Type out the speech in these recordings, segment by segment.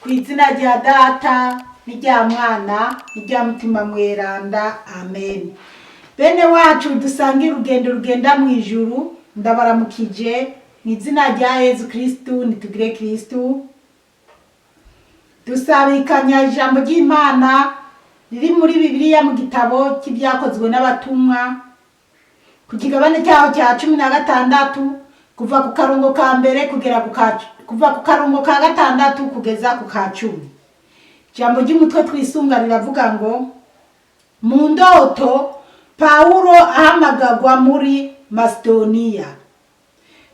Ku izina rya Data n'irya Mwana n'irya Mutima Mweranda, amen. Bene wacu dusangira urugendo rugenda mu ijuru, ndabaramukije mu izina rya Yezu Kristu. Nitugire Kristu. Dusabikanya ijambo ry'Imana riri muri Bibiliya mu gitabo cy'Ibyakozwe n'Abatumwa, ku kigabane cyaho cya 16, kuva ku karongo ka mbere kugera ku ka, kuva ku karongo ka gatandatu kugeza ku ka 10. Ijambo ry'umutwe twisunga riravuga ngo: "Mu ndoto Pawulo ahamagagwa muri Masidoniya."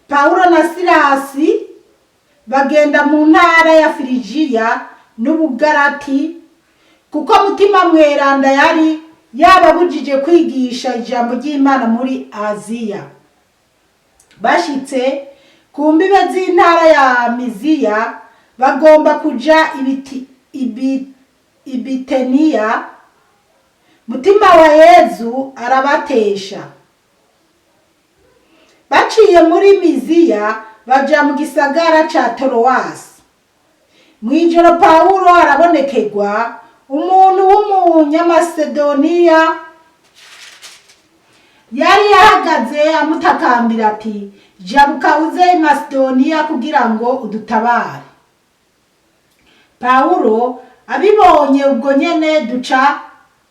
Pawulo na Silasi bagenda mu ntara ya Firigiya n'Ubugarati, kuko Mutima Mweranda yari yababujije kwigisha ijambo ry'Imana muri Aziya. Bashitse ku mbibe z'intara ya Miziya, bagomba kuja Ibiteniya, Mutima wa Yezu arabatesha. Baciye muri Miziya baja mu gisagara ca Torowasi. Mw'ijoro Pawulo arabonekegwa umuntu w'Umunyamasedoniya yari yahagaze amutakambira ati: "Jabuka uze i Masedoniya kugira ngo udutabare." Pawulo abibonye ubwo nyene duca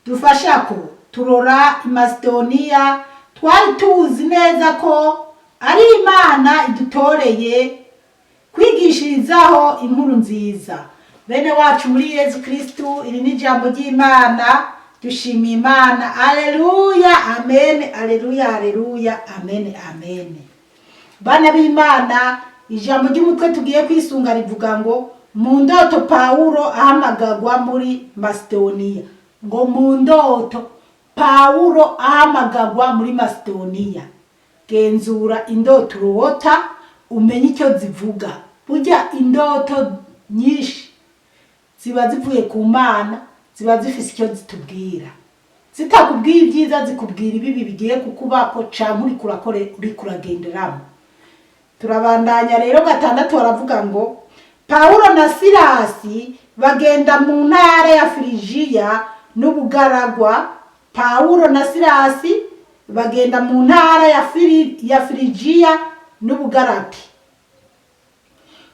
dufashako turora i Masedoniya. Twari tuzi neza ko ari Imana idutoreye kwigishirizaho inkuru nziza. Bene wacu muri Yezu Kristu, iri ni ijambo ry'Imana. Dushimiye Imana. Aleluya, amen, aleluya, aleluya, amen, amen. Bana b'Imana, ijambo ry'umutwe tugiye kwisunga rivuga ngo: "Mu ndoto Pawulo ahamagagwa muri Masidoniya." Ngo mu ndoto Pawulo ahamagagwa muri Masidoniya. Genzura indoto urota, umenye icyo zivuga. Burya indoto nyinshi ziba zivuye ku Mana, ziba zifise icyo zitubwira. Zitakubwiye ibyiza, zikubwira ibibi bigiye kukubako canke uriko urakore, uriko uragenderamo. Turabandanya rero. Gatandatu baravuga ngo: Pawulo na Silasi bagenda mu ntara ya Firigiya n'ubugaragwa. Pawulo na Silasi bagenda mu ntara ya Firigiya n'Ubugarati,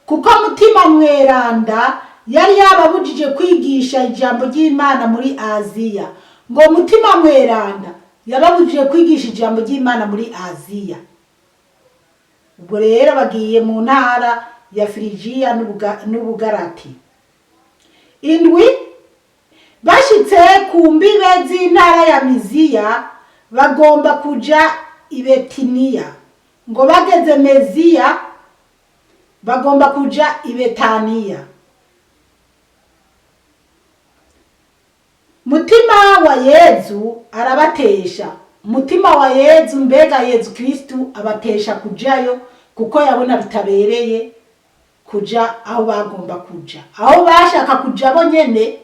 kuko Mutima Mweranda yari yababujije kwigisha ijambo ry'Imana muri Aziya. Ngo Mutima Mweranda yababujije kwigisha ijambo ry'Imana muri Aziya. Ubwo rero bagiye mu ntara ya Firigiya n'Ubugarati. 7, bashitse ku mbibe z'intara ya Miziya, bagomba kuja i Betiniya. Ngo bageze Meziya, bagomba kuja i Betaniya. Mutima wa Yezu arabatesha. Mutima wa Yezu, mbega Yezu Kristu abatesha kujayo, kuko yabona bitabereye kuja aho bagomba kuja, aho bashaka kuja bo nyene.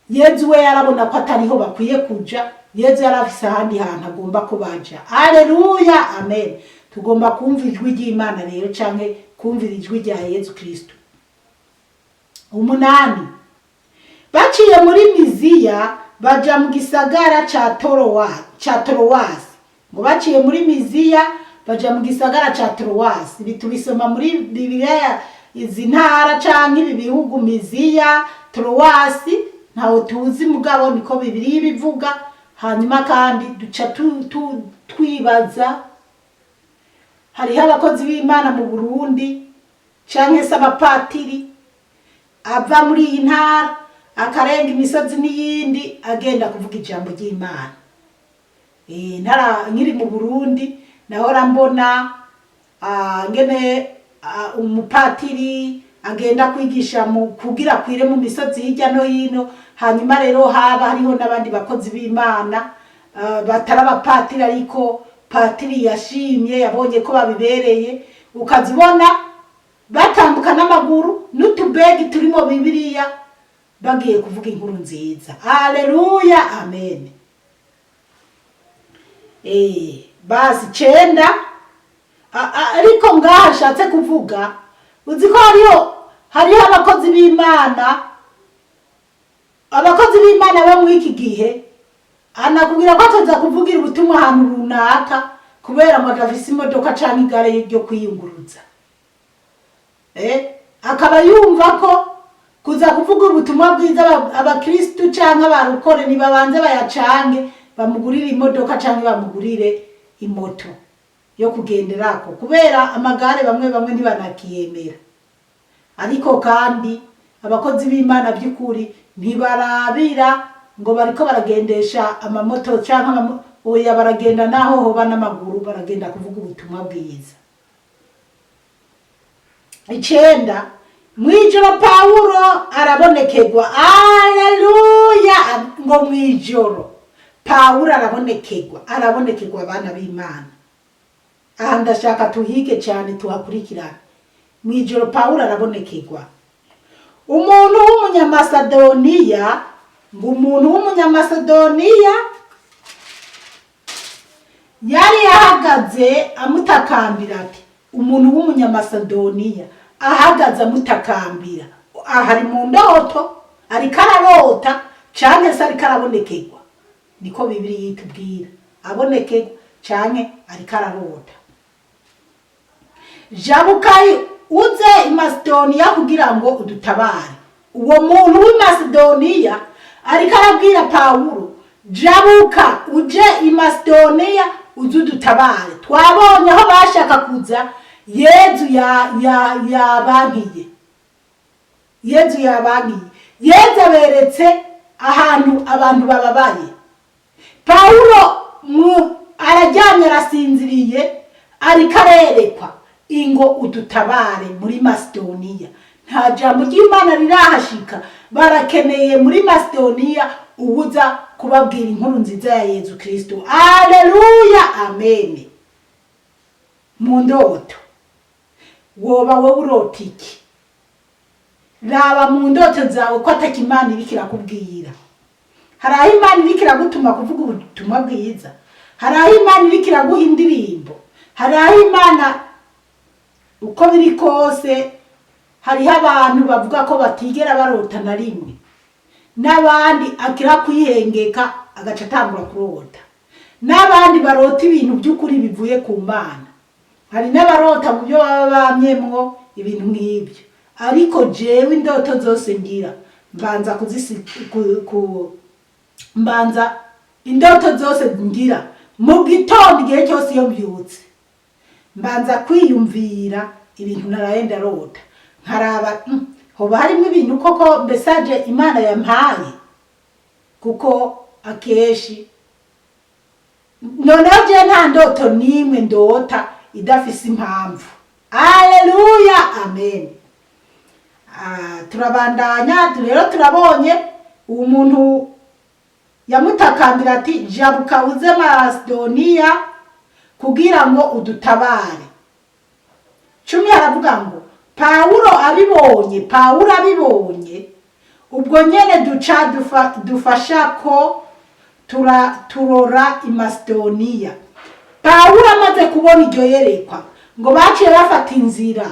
Yezu we yarabona ko atariho bakwiye kuja. Yezu yari afise ahandi hantu agomba ko baja. Aleluya, amen. Tugomba kumva ijwi ry'Imana rero, canke kumvira ijwi rya Yezu Kristu. 8, baciye muri Miziya baja mu gisagara ca Torowasi. Ngo baciye muri Miziya baja mu gisagara ca Torowasi. Ibi tubisoma muri Bibiliya. Izi ntara canke ibi bihugu, Miziya, Torowasi, ntawo tuzi, mugabo niko Bibiliya ibivuga. Hanyuma kandi duca twibaza, hariho abakozi b'Imana mu Burundi canke se abapatiri ava muri iyi ntara akarenga imisozi n'iyindi agenda kuvuga ijambo ry'Imana. Ntara nkiri mu Burundi nahora mbona ngene umupatiri agenda kwigisha mu kugira kwire mu misozi hirya no hino. Hanyuma rero haba hariho n'abandi bakozi b'Imana batari abapatiri, ariko patiri yashimye, yabonye ko babibereye, ukazibona batambuka n'amaguru n'utubegi turimo Bibiliya bagiye kuvuga inkuru nziza. Aleluya, amen. Basi 9, ariko ngaha ashatse kuvuga Uzi ko hariho abakozi b'Imana, abakozi b'Imana bo muri iki gihe anakubwira ko ataza kuvugira ubutumwa ahantu runaka kubera ngo adafise imodoka canke igare ryo kwiyunguruza. Akaba yumva ko kuza kuvuga ubutumwa bwiza abakristu canke abarokore nibabanze bayacange, bamugurire imodoka canke bamugurire imoto yo kugenderako, kubera amagare bamwe bamwe ntibanakiyemera. Ariko kandi abakozi b'Imana by'ukuri ntibarabira ngo bariko baragendesha amamoto canke oya, baragenda naho hoba n'amaguru, baragenda kuvuga ubutumwa bwiza. 9, mw'ijoro Pawulo arabonekerwa. Aleluya! Ngo mw'ijoro Pawulo arabonekerwa, arabonekerwa abana b'Imana. Aha ndashaka tuhige cyane, tuhakurikirane. Mw'ijoro Pawulo arabonekerwa umuntu w'Umunyamasedoniya. Ngo umuntu w'Umunyamasedoniya yari ahagaze amutakambira ati, umuntu w'Umunyamasedoniya ahagaze amutakambira. Aha ari mu ndoto, ariko ararota canke se ariko arabonekerwa, niko Bibiliya itubwira, abonekerwa canke ariko ararota. "Jabuka uze i Masedoniya kugira ngo udutabare." Uwo muntu w'i Masedoniya ariko arabwira Pawulo: "Jabuka uje i Masedoniya, uze udutabare." Twabonye aho bashaka kuza, Yezu yabankiye, Yezu yabankiye, Yezu aberetse ahantu abantu bababaye. Pawulo araryamye, arasinziriye, ariko arerekwa ingo udutabare muri Masedoniya. Nta jambo ry'Imana rirahashika, barakeneye muri Masedoniya ubuza kubabwira inkuru nziza ya Yezu Kristo. Aleluya, amen. Mu ndoto woba wowe urota iki? Raba mu ndoto zawe ko ataka Imana iriko irakubwira. Hari aho Imana iriko iragutuma kuvuga ubutumwa bwiza, hari aho Imana iriko iraguha indirimbo, hari aho Imana, uko biri kose, hariho abantu bavuga ko batigera barota na rimwe, n'abandi akira kwihengeka agaca atangura kurota, n'abandi barota ibintu by'ukuri bivuye ku Mana, hari n'abarota mu byo baba bamyemwo, ibintu nk'ibyo. Ariko jewe indoto zose ngira mbanza kuzisi ku, mbanza indoto zose ngira mu gitondo, igihe cyose iyo mbyutse mbanza kwiyumvira ibintu naraye ndarota, nkaraba hoba harimo ibintu koko message Imana yampaye, kuko akenshi noneho je nta ndoto n'imwe ndota idafise impamvu. Aleluya, amen. Turabandanya rero, turabonye uwo muntu yamutakambira ati: "Jabuka uze Masedoniya kugira ngo udutabare." 10 aravuga ngo Pawulo abibonye, Pawulo abibonye ubwo nyene duca dufasha ko turora i Masedoniya. Pawulo amaze kubona iryo yerekwa, ngo baciye bafata inzira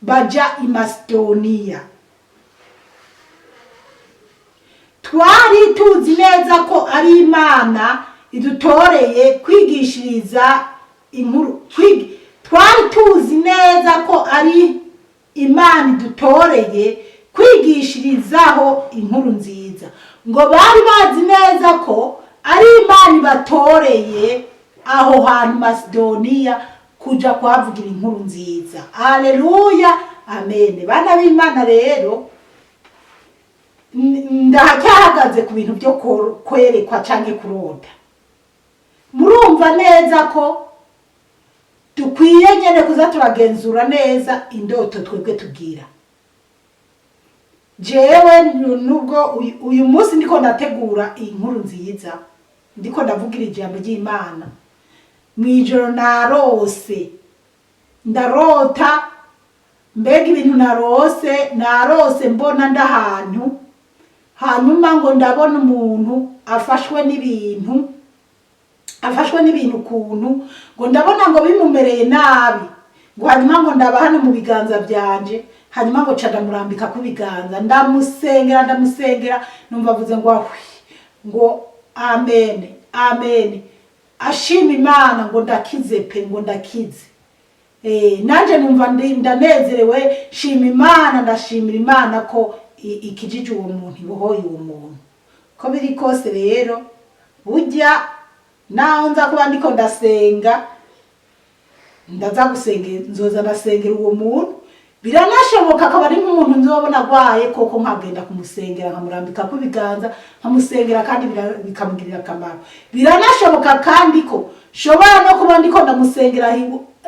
baja i Masedoniya. Twari tuzi neza ko ari Imana idutoreye kwigishiriza inkuru, twari tuzi neza ko ari Imana idutoreye kwigishirizaho inkuru nziza. Ngo bari bazi neza ko ari Imana ibatoreye aho hantu Masedoniya kuja kuhavugira inkuru nziza. Aleluya, amen. Bana b'Imana rero, ndacyahagaze ku bintu byo kwerekwa canke kurota. Murumva neza ko dukwiye nyene kuza turagenzura neza indoto twebwe tugira. Jewe nubwo uyu munsi ndiko ndategura inkuru nziza, ndiko ndavugira ijambo ry'Imana, mw'ijoro narose, ndarota. Mbega ibintu narose? Narose mbona ndahantu, hanyuma ngo ndabona umuntu afashwe n'ibintu, afashwe n'ibintu ukuntu, ngo ndabona ngo bimumereye nabi. Ngo hanyuma ngo ndaba hano mu biganza byanje, hanyuma ngo ca ndamurambika ku biganza, ndamusengera, ndamusengera, numva avuze ngo ahwi, ngo amen, amen, ashima Imana ngo ndakize pe, ngo ndakize. Nanje numva ndanezerewe, shima Imana, ndashimira Imana ko ikijije uwo muntu, ibohoye uwo muntu. Ko biri kose rero, burya naho nza kuba ndiko ndasenga, ndaza gusengera, nzoza ndasengera uwo muntu. Biranashoboka akaba ari nk'umuntu nzobona agwaye koko, nkagenda kumusengera, nkamurambika ku biganza, nkamusengera, kandi bikamugirira akamaro. Biranashoboka kandi ko shobora no kuba ndiko ndamusengera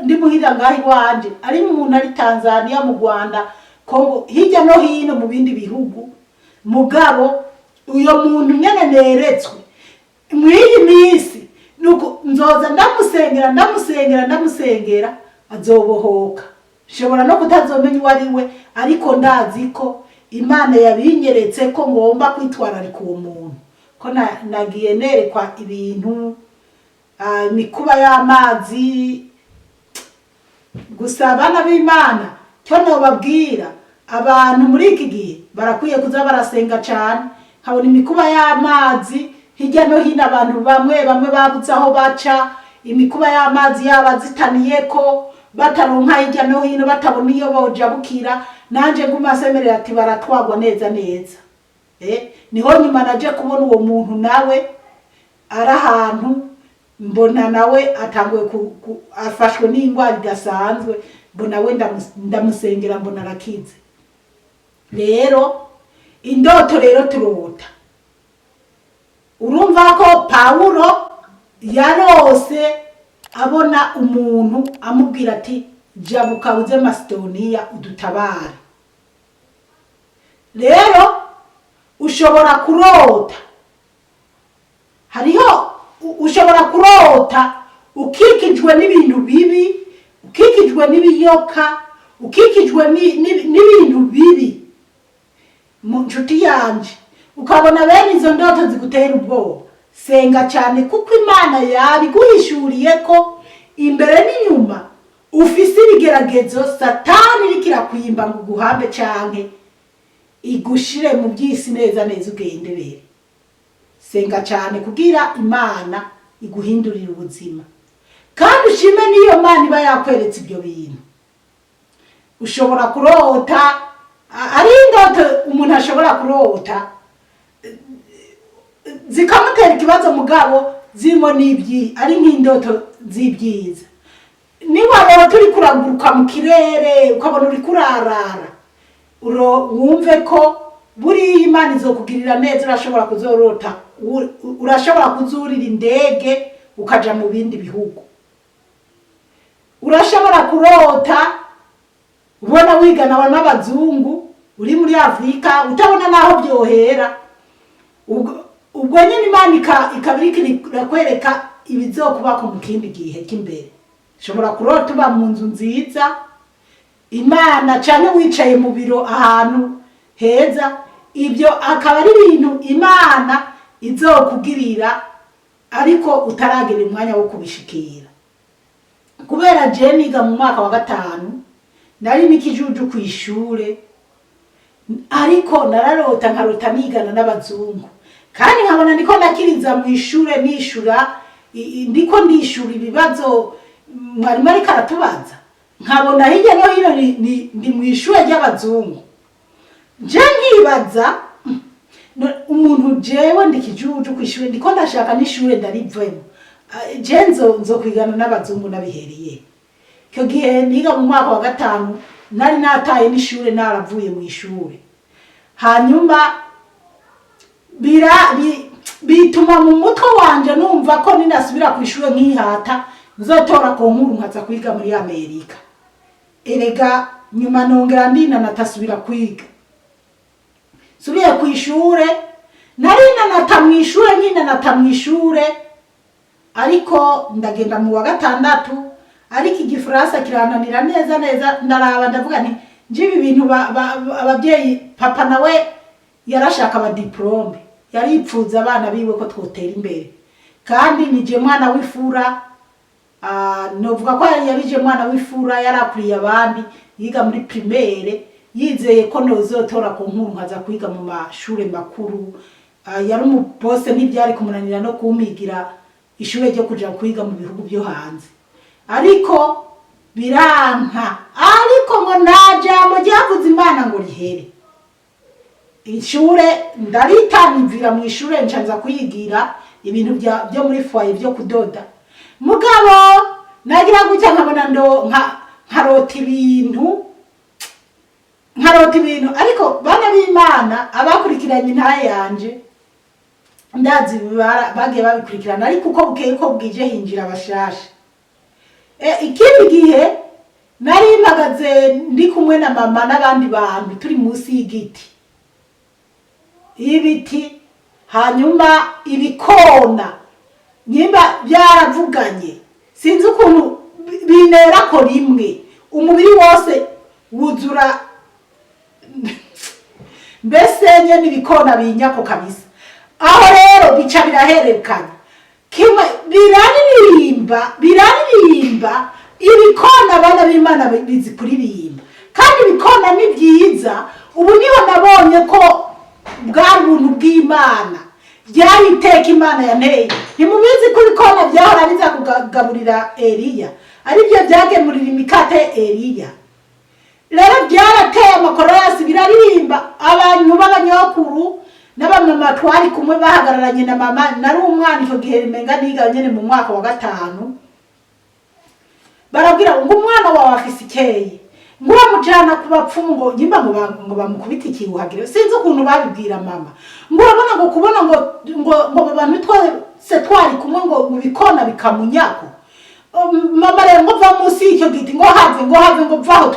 ndi muhira ngaho iwanje, ari umuntu ari Tanzania, mu Rwanda, Kongo, hirya no hino mu bindi bihugu. Mugabo uyo muntu nyene neretswe mw'iyi minsi, nuko nzoza ndamusengera, ndamusengera, ndamusengera, azobohoka. Nshobora no kutazomenya uwo ari we, ariko ndazi ko Imana yabinyeretse ko ngomba kwitwararika uwo muntu, ko nagiye nerekwa ibintu, imikuba y'amazi. Gusa abana b'Imana, cyo nobabwira, abantu muri iki gihe barakwiye kuza barasenga cyane. Nkabona imikuba y'amazi hirya no hino, abantu bamwe bamwe babuze aho baca, imikuba y'amazi yabazitaniye ko bataronka hirya no hino, batabona iyo bojabukira. Nanje nguma semerera ati baratwagwa neza neza. Niho nyuma naje kubona uwo muntu nawe ari ahantu, mbona nawe atanguye afashwe n'indwara idasanzwe, mbona we ndamusengera, mbona arakize. Rero indoto rero turota, urumva ko Pawulo yarose abona umuntu amubwira ati jabuka uze Masidoniya udutabare. Rero ushobora kurota, hariho ushobora kurota ukikijwe n'ibintu bibi, ukikijwe n'ibiyoka, ukikijwe n'ibintu bibi. Mu nshuti yanje, ukabona bene izo ndoto zigutera ubwoba, senga cyane, kuko Imana yabiguhishuriye ko imbere n'inyuma ufise ibigeragezo, Satani iriko irakwimba ngo uguhambe canke igushire mu by'isi neza neza ugenderere. Senga cyane kugira Imana iguhindurire ubuzima, kandi ushime n'iyo Mana iba yakweretse ibyo bintu. Ushobora kurota, ari indoto umuntu ashobora kurota zikamutera ikibazo, mugabo zirimo n'ibyi ari nk'indoto z'ibyiza. Niba uri kuraguruka mu kirere, ukabona uri kurarara, wumve ko buriya Imana izokugirira neza. Urashobora kuzorota, urashobora kuzurira indege ukaja mu bindi bihugu. Urashobora kurota ubona wigana n'abazungu uri muri Afurika, utabona n'aho byohera. Ubwo nyine Imana ikaba iriko irakwereka ibizokubako mu kindi gihe cy'imbere. Ushobora kurota uba mu nzu nziza Imana, canke wicaye mu biro ahantu heza. Ibyo akaba ari ibintu Imana izokugirira, ariko utaragera umwanya wo kubishikira. Kubera je niga mu mwaka wa gatanu, nari n'ikijuju kw'ishure, ariko nararota, nkarota nigana n'abazungu, kandi nkabona ndiko ndakiriza mu ishure, nishura, ndiko ndishura ibibazo mwarimu ariko aratubaza, nkabona hirya no hino ndi mu ishure ry'abazungu. Je nkibaza, umuntu jewe ndi kijuju kw'ishure, ndiko ndashaka n'ishure ndarivemo. Je nzokwigana n'abazungu nabihereye icyo gihe niga mu mwaka wa gatanu, nari nataye n'ishure, naravuye mu ishure. Hanyuma bituma mu mutwe wanje numva ko ninasubira ku ishure nkihata, nzotora concours nkaza kwiga muri Amerika. Erega nyuma nongera ndinana, kwiga subiye ku ishure, narinanata mu ishure, nkinanata mu ishure, ariko ndagenda mu wa gatandatu, ariko igifaransa kirananira neza neza. Ndaraba ndavuga nti nje ibi bintu ababyeyi, papa nawe yarashaka aba diplôme, yaripfuza abana biwe ko twotera imbere, kandi nije mwana w'ifura. Novuga ko yabije mwana w'ifura, yarakuriye abandi, yiga muri primaire, yizeye ko nozotora ku nkuru nkaza kwiga mu mashure makuru. Yari umubose, ntibyari kumunanira no kumpigira ishure ryo kuja kwiga mu bihugu byo hanze, ariko biranka. Ariko ngo nta jambo ryavuze Imana ngo rihere. Ishure ndaritanivira mu ishure, nca kuyigira ibintu byo muri foyer byo kudoda. Mugabo nagira gutya nkabona ndo nkarota ibintu, nkarota ibintu. Ariko bana b'Imana, abakurikiranye intahe yanje, ndazi bagiye babikurikirana, ariko uko bukeye uko bwije hinjira abashasha. Ikindi gihe nari mpagaze ndi kumwe na mama n'abandi bantu, turi munsi y'igiti y'ibiti, hanyuma ibikona nyimba byaravuganye, sinzi ukuntu binera ko rimwe umubiri wose wuzura, mbese nyene ibikona binyako kabisa. Aho rero bica birahererekanya kimwe, biraririmba, biraririmba. Ibikona, abana b'Imana, bizi kuririmba, kandi ibikona ni byiza. Ubu niho nabonye ko bwari ubuntu bw'Imana, byari iteka Imana yanteye. Ntimubizi ko ibikona byahora biza kugaburira Eliya, aribyo byagemurira imikate Eliya? Rero byarateye amakorasi, biraririmba. Abantu b'abanyokuru n'abamama twari kumwe bahagararanye na mama, nari umwana icyo gihe, rimenga niga nyene mu mwaka wa gatanu, barabwira ngo umwana wawe afise ikeye, ngo uramujana ku bapfumu, ngo nyimba ngo bamukubite ikiwuhagire, sinzi ukuntu babibwira mama, ngo urabona ngo kubona ngo abantu twese twari kumwe ngo mu bikona bikamunyako. Mama rero ngo va munsi y'icyo giti, ngo have, ngo have, ngo vaho,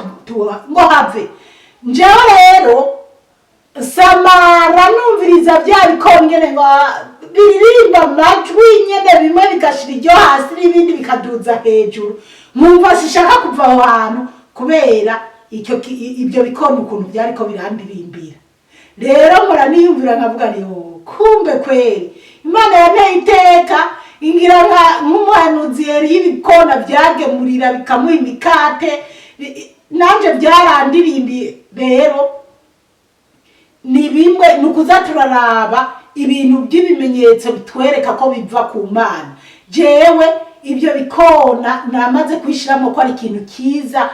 ngo have. Njewe rero samara numviriza bya bikongere ngo biririmba amajwi nyene, bimwe bigashira iryo hasi n'ibindi bikaduza hejuru, nkumva sishaka kuva aho hantu kubera icyo ibyo bikona ukuntu byariko birandirimbira. Rero mpora niyumvira nkavuga ni "Oh, kumbe kweri Imana yanteye iteka, ingira nk'umuhanuzi yari y'ibikona byagemurira bikamuha imikate." Nanje byarandirimbiye. Rero ni bimwe ni ukuza turaraba ibintu by'ibimenyetso bitwereka ko biva ku Mana. Jewe ibyo bikona namaze kwishyiramo ko ari ikintu cyiza.